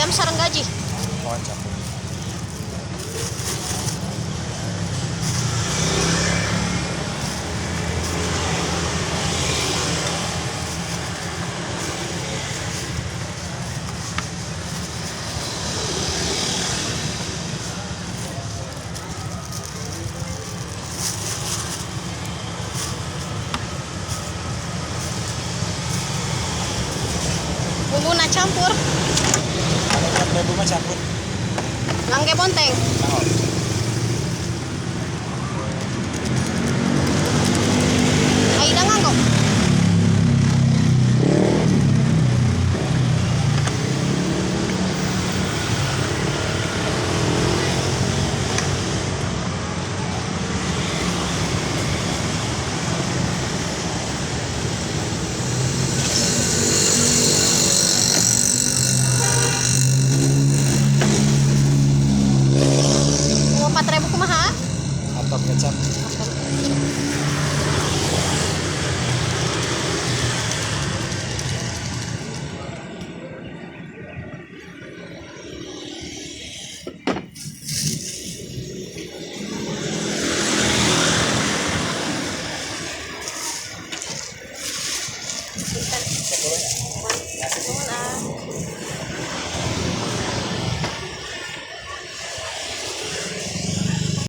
Ayam sareng gaji. Mohon campur. Bumbuna campur. Kalau 4.000 mah campur. Ngangge bonteng. Sanggup. Aida nganggo. 4.000 kumaha? Atau kecap. Nuhun ah.